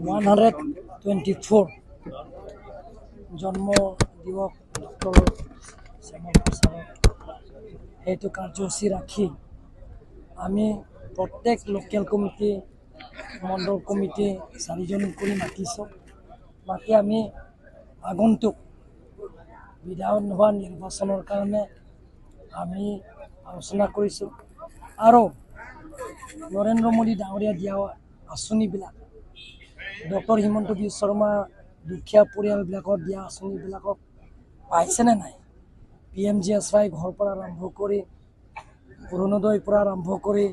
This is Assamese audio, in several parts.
124 জন্ম দিৱস ডক্টৰ শ্যামল প্ৰসাদৰ সেইটো কাৰ্যসূচী ৰাখি আমি প্ৰত্যেক লোকেল কমিটি, মণ্ডল কমিটি চাৰিজন কৰি মাতিছোঁ। মাতি আমি আগন্তুক বিধানসভা নিৰ্বাচনৰ কাৰণে আমি আলোচনা কৰিছোঁ আৰু নৰেন্দ্ৰ মোদী ডাঙৰীয়া দিয়া আঁচনিবিলাক, ডক্টৰ হিমন্ত বিশ্ব শৰ্মা দুখীয়া পৰিয়ালবিলাকক দিয়া আঁচনিবিলাকক পাইছেনে নাই, PMGSY ঘৰৰ পৰা আৰম্ভ কৰি, অৰুণোদয়ৰ পৰা আৰম্ভ কৰি,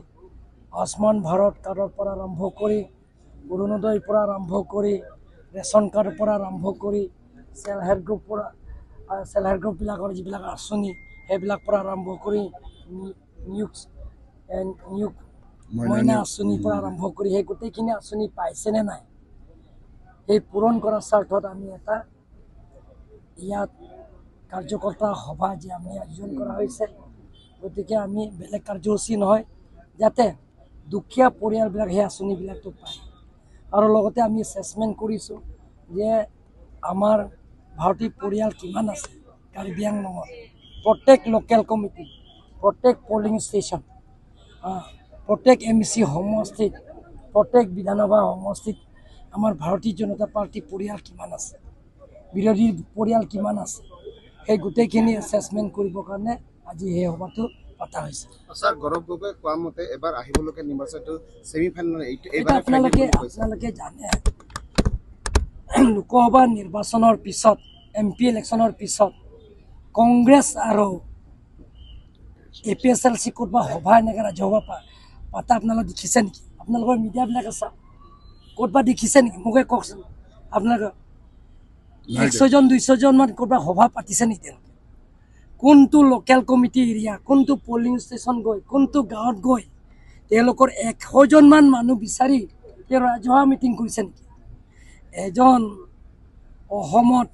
আয়ুষ্মান ভাৰত কাৰ্ডৰ পৰা আৰম্ভ কৰি, অৰুণোদয়ৰ পৰা আৰম্ভ কৰি, ৰেচন কাৰ্ডৰ পৰা আৰম্ভ কৰি, চেল্ফ হেল্প গ্ৰুপ পৰা চেল্ফ হেল্প গ্ৰুপবিলাকৰ যিবিলাক আঁচনি সেইবিলাক পৰা আৰম্ভ কৰি, নিয়োগ নিয়োগ মইনা আঁচনিৰ পৰা আৰম্ভ কৰি সেই গোটেইখিনি আঁচনি পাইছেনে নাই, সেই পূৰণ কৰাৰ স্বাৰ্থত আমি এটা ইয়াত কাৰ্যকৰ্তা সভা যি আমি আয়োজন কৰা হৈছে। গতিকে আমি বেলেগ কাৰ্যসূচী নহয়, যাতে দুখীয়া পৰিয়ালবিলাক সেই আঁচনিবিলাকটো পায়। আৰু লগতে আমি এছেচমেণ্ট কৰিছোঁ যে আমাৰ ভাৰতীয় পৰিয়াল কিমান আছে কাৰ্বি আংলঙত, প্ৰত্যেক লোকেল কমিটি, প্ৰত্যেক পলিং ষ্টেচন, প্ৰত্যেক MC সমষ্টিত, প্ৰত্যেক বিধানসভা সমষ্টিত আমাৰ ভাৰতীয় জনতা পাৰ্টীৰ পৰিয়াল কিমান আছে, বিৰোধী পৰিয়াল কিমান আছে, সেই গোটেইখিনি এছেচমেণ্ট কৰিবৰ কাৰণে আজি সেই সভাটো পতা হৈছে। ছাৰ, গৌৰৱ গগৈ কোৱা মতে এবাৰ আহিবলগীয়া নিৰ্বাচনটো ছেমি ফাইনেল। এইটো আপোনালোকে জানে, লোকসভা নিৰ্বাচনৰ পিছত, MP ইলেকশ্যনৰ পিছত কংগ্ৰেছ আৰু APSLC ক'ৰবাত সভা এনেকৈ ৰাজহুৱা পাতা আপোনালোকে দেখিছে নেকি? আপোনালোকৰ মিডিয়াবিলাকে চাওক, ক'ৰবাত দেখিছে নেকি? মোকে কওকচোন, আপোনালোকে 100জন 200জনমান ক'ৰবাত সভা পাতিছে নেকি তেওঁলোকে? কোনটো লোকেল কমিটি এৰিয়া, কোনটো পলিং ষ্টেচন গৈ, কোনটো গাঁৱত গৈ তেওঁলোকৰ 100জনমান মানুহ বিচাৰি তেওঁ ৰাজহুৱা মিটিং কৰিছে নেকি? এজন অসমত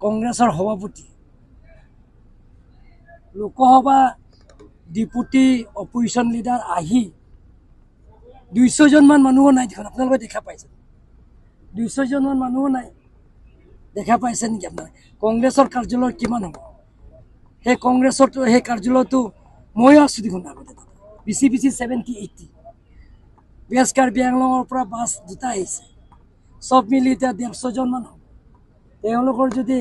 কংগ্ৰেছৰ সভাপতি, লোকসভা ডেপুটি অপজিশ্যন লিডাৰ আহি 200জনমান মানুহো নাই দেখোন, আপোনালোকে দেখা পাইছে? 200জনমান মানুহো নাই, দেখা পাইছে নেকি আপোনালোকে? কংগ্ৰেছৰ কাৰ্যালয়ত কিমান হ'ব? সেই কংগ্ৰেছৰতো সেই কাৰ্যালয়তো ময়ো আছোঁ দেখোন আগতে, তাতে বেছি বেছি 70-80 ৱেষ্ট কাৰ্বি আংলঙৰ পৰা বাছ দুটা আহিছে, চব মিলি এতিয়া 150জনমান হ'ব। তেওঁলোকৰ যদি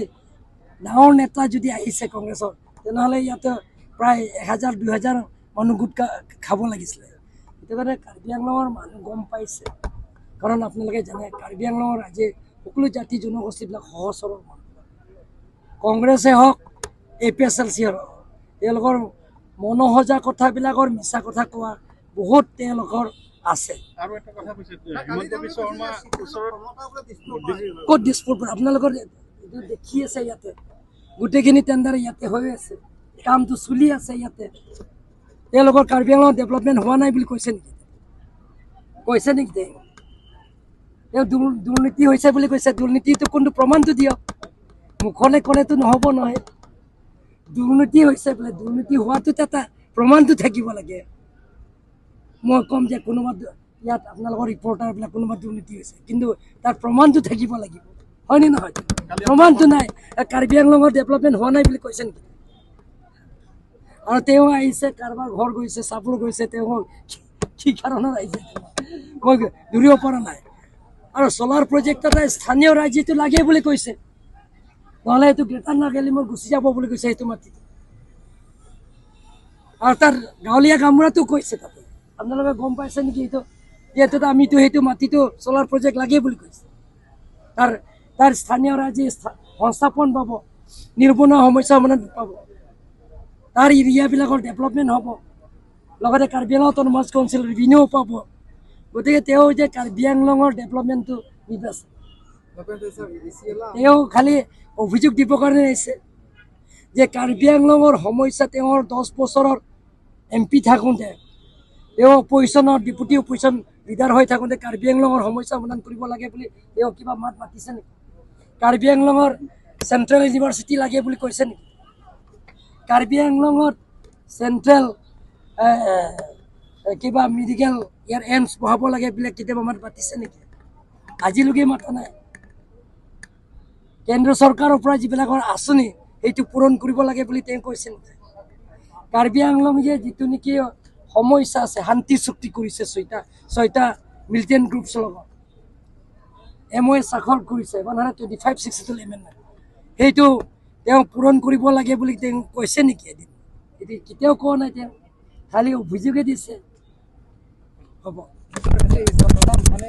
ডাঙৰ নেতা যদি আহিছে কংগ্ৰেছৰ, তেনেহ'লে ইয়াতে প্ৰায় 1000 2000 মানুহ গোট খাব লাগিছিলে। সেইটো কাৰণে কাৰ্বি আংলঙৰ মানুহ গম পাইছে, কাৰণ আপোনালোকে জানে কাৰ্বি আংলঙৰ আজি সকলো জাতি জনগোষ্ঠীবিলাক সহজ সৰল মানুহ। কংগ্ৰেছে হওক, APSLC হওক, তেওঁলোকৰ মনোসজা কথাবিলাকৰ মিছা কথা কোৱা বহুত তেওঁলোকৰ আছে। আৰু এটা কথা কৈছে হিমন্ত বিশ্ব শৰ্মা ওচৰত ক'ত দিছপুৰ পৰা আপোনালোকৰ এইটো দেখি আছে, ইয়াতে গোটেইখিনি টেণ্ডাৰ ইয়াতে হৈ আছে, কামটো চলি আছে ইয়াতে। তেওঁলোকৰ কাৰ্বি আংলঙত ডেভেলপমেণ্ট হোৱা নাই বুলি কৈছে নেকি? কৈছে নেকি তেওঁ? তেওঁ দুৰ্নীতি হৈছে বুলি কৈছে, দুৰ্নীতিটো কোনটো প্ৰমাণটো দিয়ক, মুখনে ক'লেতো নহ'ব নহয়। দুৰ্নীতি হৈছে বোলে, দুৰ্নীতি হোৱাটোত এটা প্ৰমাণটো থাকিব লাগে। মই ক'ম যে কোনোবা ইয়াত আপোনালোকৰ ৰিপৰ্টাৰবিলাক কোনোবা দুৰ্নীতি হৈছে, কিন্তু তাৰ প্ৰমাণটো থাকিব লাগিব, হয়নে নহয়? প্ৰমাণটো নাই। কাৰ্বি আংলঙৰ ডেভেলপমেণ্ট হোৱা নাই বুলি কৈছে নেকি? আৰু তেওঁ আহিছে, কাৰোবাৰ ঘৰ গৈছে, চাবলৈ গৈছে, তেওঁ কি কাৰণত আহিছে মই ধৰিব পৰা নাই। আৰু চ'লাৰ প্ৰজেক্ট এটা স্থানীয় ৰাইজেটো লাগে বুলি কৈছে, নহ'লে এইটো গ্ৰেটাৰ নাগালেণ্ডত গুচি যাব বুলি কৈছে সেইটো মাটিত। আৰু তাৰ গাঁৱলীয়া গামোৰাটো কৈছে তাতে, আপোনালোকে গম পাইছে নেকি এইটো? যিহেতু আমিতো সেইটো মাটিটো চ'লাৰ প্ৰজেক্ট লাগে বুলি কৈছে, তাৰ তাৰ স্থানীয় ৰাইজে সংস্থাপন পাব, নিবনুৱা সমস্যা মানে পাব, তাৰ এৰিয়াবিলাকৰ ডেভেলপমেণ্ট হ'ব, লগতে Karbi Anglong autonomous council revenue পাব। গতিকে তেওঁ যে কাৰ্বি আংলঙৰ ডেভেলপমেণ্টটো নিবিচাৰে, তেওঁ খালি অভিযোগ দিবৰ কাৰণে আহিছে যে কাৰ্বি আংলঙৰ সমস্যা। তেওঁৰ 10 বছৰৰ MP থাকোঁতে, তেওঁ অপজিশ্যনৰ ডেপুটি অপজিশ্যন লিডাৰ হৈ থাকোঁতে কাৰ্বি আংলঙৰ সমস্যা সমাধান কৰিব লাগে বুলি তেওঁ কিবা মাত মাতিছে নেকি? কাৰ্বি আংলঙৰ চেণ্ট্ৰেল ইউনিভাৰ্চিটি লাগে বুলি কৈছে নেকি? কাৰ্বি আংলঙত চেণ্ট্ৰেল কিবা মেডিকেল ইয়াৰ এইমছ বহাব লাগে এইবিলাক কেতিয়াবা মাত মাতিছে নেকি? আজিলৈকে মাতা নাই। কেন্দ্ৰ চৰকাৰৰ পৰা যিবিলাকৰ আঁচনি, সেইটো পূৰণ কৰিব লাগে বুলি তেওঁ কৈছে নেকি? কাৰ্বি আংলং যে যিটো নেকি সমস্যা আছে, শান্তি চুক্তি কৰিছে ছয়টা মিলিটেণ্ট গ্ৰুপছৰ লগত, এম অ' এ স্বাক্ষৰ কৰিছে, 125 62 এমেণ্ডমেণ্ট, সেইটো তেওঁ পূৰণ কৰিব লাগে বুলি তেওঁ কৈছে নেকি এদিন? এইটো কেতিয়াও কোৱা নাই। তেওঁ খালি অভিযোগে দিছে। হ'ব। মানে